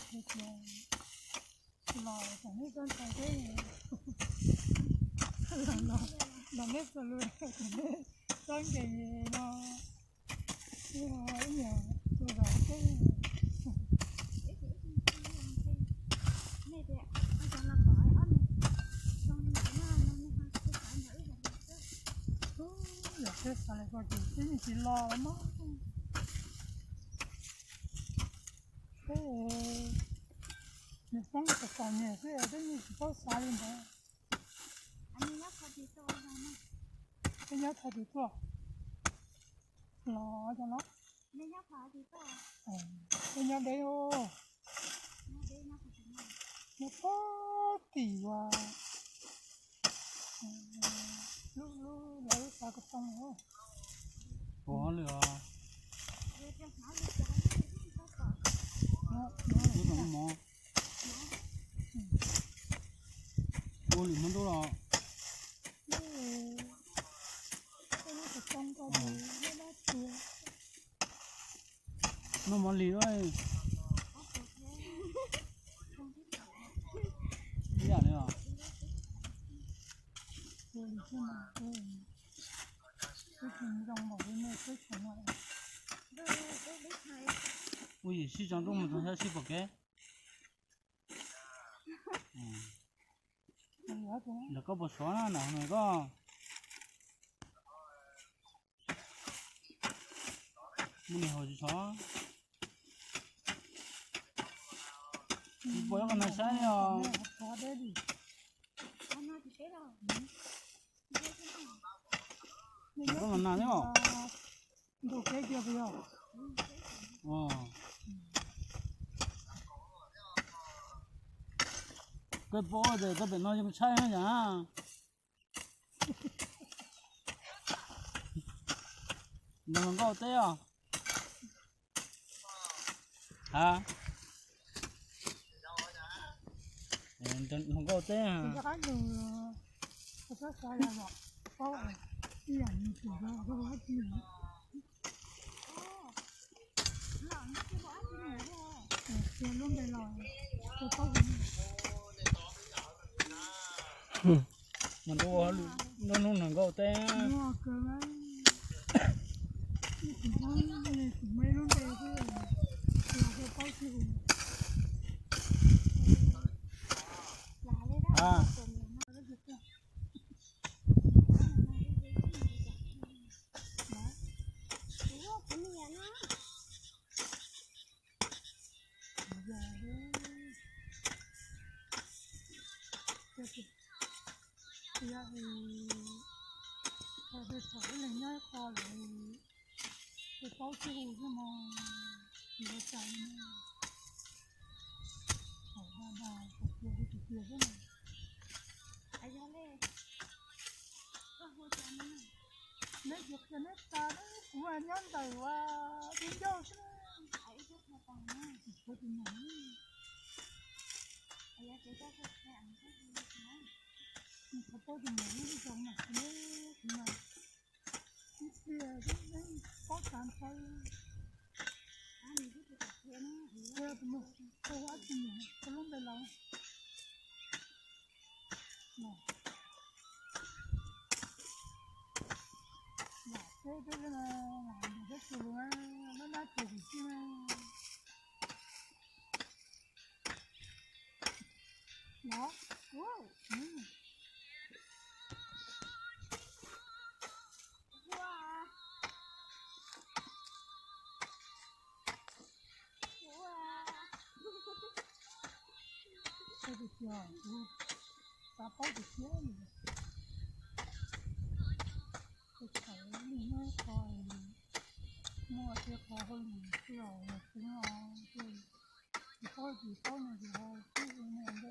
Ces tias los kom neb txhob ntshai thiab, los neb txhua lus kom neb txhob nkees no, ib nyuag tua zog thiab. Yog peb xav li ko ces peb yeej tsis los mog. Peb nws poob kom kom nyiam xwb peb yeej tsis paub xav li ntawd. Peb nyob thaum twg tuaj? Los cov no, peb nyob deb, nyob pob tim uas lub, lub, lub xav ko too. Ua hauj lwm os. Ua lwm hmo ntuj los. Noj mov lig lawm. Ib yam li os. Ua yim sib tso ntuj mus txog xyov sib pom kev. Ntawm koj puas sov na, nram no koj mus niam haus tsis sov. Tsis pom koj nas saib os. Koj los nas thiab os. Koj paub tias koj pem no yeej tshaib na yom. Nrog hluas nkauj teb os. Ha? Nrog hluas nkauj teb. Mas nrog hluas nkauj teb. Tias, tias, tias thaum ib leeg nyob ib qho lawm, ces paub tsis hu xwb mas, tsis ua cas li. Thaum da da thaum tias hu tias tias xwb mas. Neb tsis qhia neb tas, kuv nyob ntawm ua tib ncauj xwb. Qhov paub tus muam lub zoo mas, kuv mas ib pliag paub tag nrho. Tus muam, koj hu dab tsi niam, koj lub npe laus? Lam teb peb, lam ntawm peb tus lus, nab nab tus kwv tij na. Los, kuv xav paub tias siab li, kuv txhais li neb qho, muaj tej qho hauj lwm xwb os, yog tseeb os, tsis paub tsis paub no ces ho xwb no.